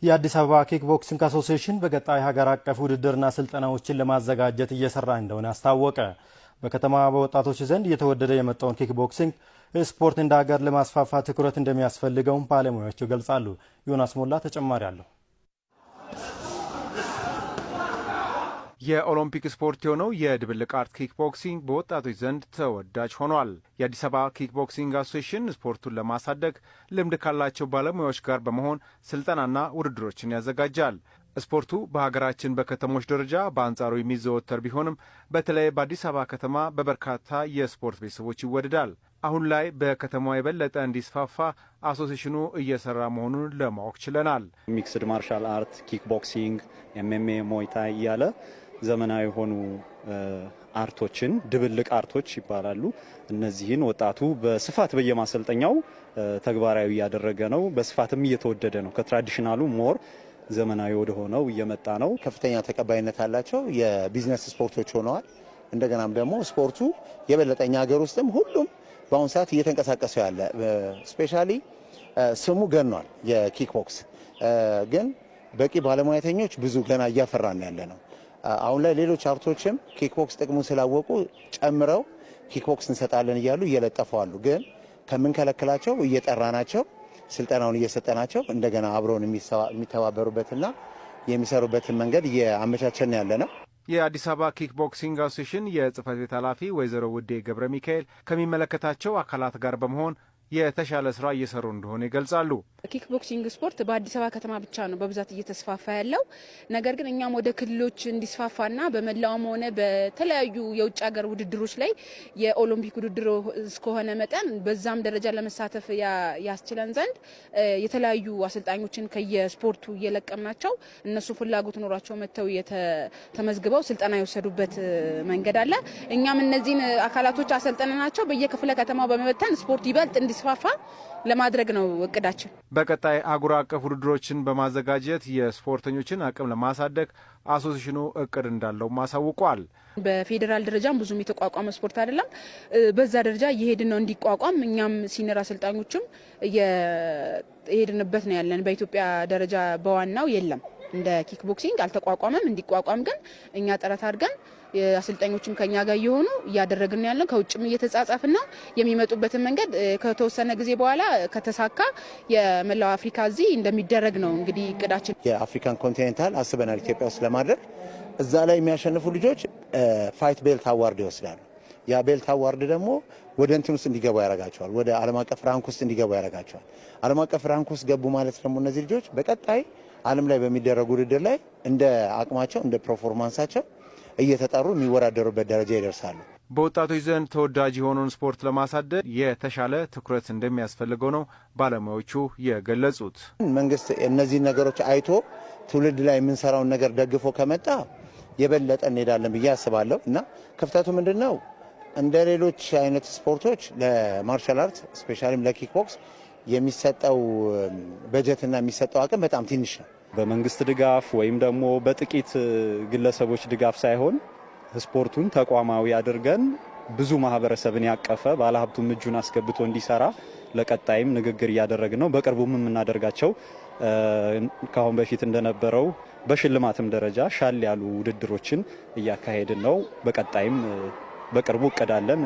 የአዲስ አበባ ኪክ ቦክሲንግ አሶሲዬሽን በቀጣይ ሀገር አቀፍ ውድድርና ስልጠናዎችን ለማዘጋጀት እየሰራ እንደሆነ አስታወቀ። በከተማ በወጣቶች ዘንድ እየተወደደ የመጣውን ኪክ ቦክሲንግ ስፖርት እንደ ሀገር ለማስፋፋት ትኩረት እንደሚያስፈልገውም ባለሙያዎቹ ይገልጻሉ። ዮናስ ሞላ ተጨማሪ አለው። የኦሎምፒክ ስፖርት የሆነው የድብልቅ art ኪክ ቦክሲንግ በወጣቶች ዘንድ ተወዳጅ ሆኗል። የአዲስ አበባ ኪክ ቦክሲንግ አሶሲዬሽን ስፖርቱን ለማሳደግ ልምድ ካላቸው ባለሙያዎች ጋር በመሆን ስልጠናና ውድድሮችን ያዘጋጃል። ስፖርቱ በሀገራችን በከተሞች ደረጃ በአንጻሩ የሚዘወተር ቢሆንም፣ በተለይ በአዲስ አበባ ከተማ በበርካታ የስፖርት ቤተሰቦች ይወደዳል። አሁን ላይ በከተማዋ የበለጠ እንዲስፋፋ አሶሲዬሽኑ እየሰራ መሆኑን ለማወቅ ችለናል። Mixed martial art፣ kickboxing፣ MMA፣ Muay Thai እያለ ዘመናዊ የሆኑ art ኦችን፣ ድብልቅ art ኦች ይባላሉ። እነዚህን ወጣቱ በስፋት በየማሰልጠኛው ተግባራዊ እያደረገ ነው። በስፋትም እየተወደደ ነው። ከ traditional ኡ more ዘመናዊ ወደ ሆነው እየመጣ ነው። ከፍተኛ ተቀባይነት አላቸው። የቢዝነስ ስፖርቶች ሆነዋል። እንደገናም ደግሞ ስፖርቱ የበለጠ እኛ ሀገር ውስጥም ሁሉም በአሁኑ ሰዓት እየተንቀሳቀሰ ያለ፣ specially ስሙ ገኗል። የኪክ ቦክስ ግን በቂ ባለሙያተኞች ብዙ ገና እያፈራን ያለ ነው። አሁን ላይ ሌሎች art ኦችም ኪክ ቦክስ ጥቅሙን ስላወቁ ጨምረው ኪክ ቦክስ እንሰጣለን እያሉ እየለጠፉ አሉ። ግን ከምንከለክላቸው እየጠራናቸው፣ ስልጠናውን እየሰጠናቸው፣ እንደገና አብረውን የሚተባበሩበትና የሚሰሩበትን መንገድ እያመቻቸን ያለ ነው። የአዲስ አበባ ኪክ ቦክሲንግ አሶሲዬሽን የጽህፈት ቤት ኃላፊ ወይዘሮ ውዴ ገብረ ሚካኤል ከሚመለከታቸው አካላት ጋር በመሆን የተሻለ ስራ እየሰሩ እንደሆነ ይገልጻሉ። ኪክ ቦክሲንግ ስፖርት በአዲስ አበባ ከተማ ብቻ ነው በብዛት እየተስፋፋ ያለው። ነገር ግን እኛም ወደ ክልሎች እንዲስፋፋና በመላውም ሆነ በተለያዩ የውጭ ሀገር ውድድሮች ላይ የኦሎምፒክ ውድድር እስከሆነ መጠን በዛም ደረጃ ለመሳተፍ ያስችለን ዘንድ የተለያዩ አሰልጣኞችን ከየስፖርቱ እየለቀምናቸው፣ እነሱ ፍላጎት ኖሯቸው መጥተው ተመዝግበው ስልጠና የወሰዱበት መንገድ አለ። እኛም እነዚህን አካላቶች አሰልጥነናቸው በየክፍለ ከተማው በመበተን ስፖርት ይበልጥ እንዲስፋፋ ለማድረግ ነው እቅዳችን። በቀጣይ አህጉር አቀፍ ውድድሮችን በማዘጋጀት የስፖርተኞችን አቅም ለማሳደግ አሶሲዬሽኑ እቅድ እንዳለው አሳውቋል። በፌዴራል ደረጃም ብዙም የተቋቋመ ስፖርት አይደለም። በዛ ደረጃ እየሄድን ነው እንዲቋቋም፣ እኛም senior አሰልጣኞችም እየሄድንበት ነው ያለን። በኢትዮጵያ ደረጃ በዋናው የለም፣ እንደ ኪክ ቦክሲንግ አልተቋቋመም። እንዲቋቋም ግን እኛ ጥረት አድርገን፣ አሰልጣኞችም ከኛ ጋር እየሆኑ እያደረግን ያለን፣ ከውጭም እየተጻጻፍን ነው። የሚመጡበትን መንገድ ከተወሰነ ጊዜ በኋላ ከተሳካ የመላው አፍሪካ እዚህ እንደሚደረግ ነው እንግዲህ እቅዳችን። የ African Continental አስበናል ኢትዮጵያ ውስጥ ለማድረግ። እዛ ላይ የሚያሸንፉ ልጆች fight belt award ይወስዳሉ። ያ belt award ደግሞ ወደ እንትን ውስጥ እንዲገቡ ያደርጋቸዋል። ወደ ዓለም አቀፍ rank ውስጥ እንዲገቡ ያደርጋቸዋል። ዓለም አቀፍ rank ውስጥ ገቡ ማለት ደግሞ እነዚህ ልጆች በቀጣይ ዓለም ላይ በሚደረጉ ውድድር ላይ እንደ አቅማቸው፣ እንደ performance ኣቸው እየተጠሩ የሚወዳደሩበት ደረጃ ይደርሳሉ። በወጣቶች ዘንድ ተወዳጅ የሆነውን ስፖርት ለማሳደግ የተሻለ ትኩረት እንደሚያስፈልገው ነው ባለሙያዎቹ የገለጹት። መንግስት እነዚህን ነገሮች አይቶ ትውልድ ላይ የምንሰራውን ነገር ደግፎ ከመጣ የበለጠ እንሄዳለን ብዬ አስባለሁ። እና ክፍተቱ ምንድን ነው? እንደ ሌሎች አይነት ስፖርቶች ለ martial art፣ specially ም ለኪክ ቦክስ የሚሰጠው በጀትና የሚሰጠው አቅም በጣም ትንሽ ነው። በመንግስት ድጋፍ ወይም ደግሞ በጥቂት ግለሰቦች ድጋፍ ሳይሆን ስፖርቱን ተቋማዊ አድርገን ብዙ ማህበረሰብን ያቀፈ፣ ባለሀብቱም እጁን አስገብቶ እንዲሰራ ለቀጣይም ንግግር እያደረግን ነው። በቅርቡም የምናደርጋቸው ከአሁን በፊት እንደነበረው በሽልማትም ደረጃ ሻል ያሉ ውድድሮችን እያካሄድን ነው። በቀጣይም በቅርቡ እቅድ አለን።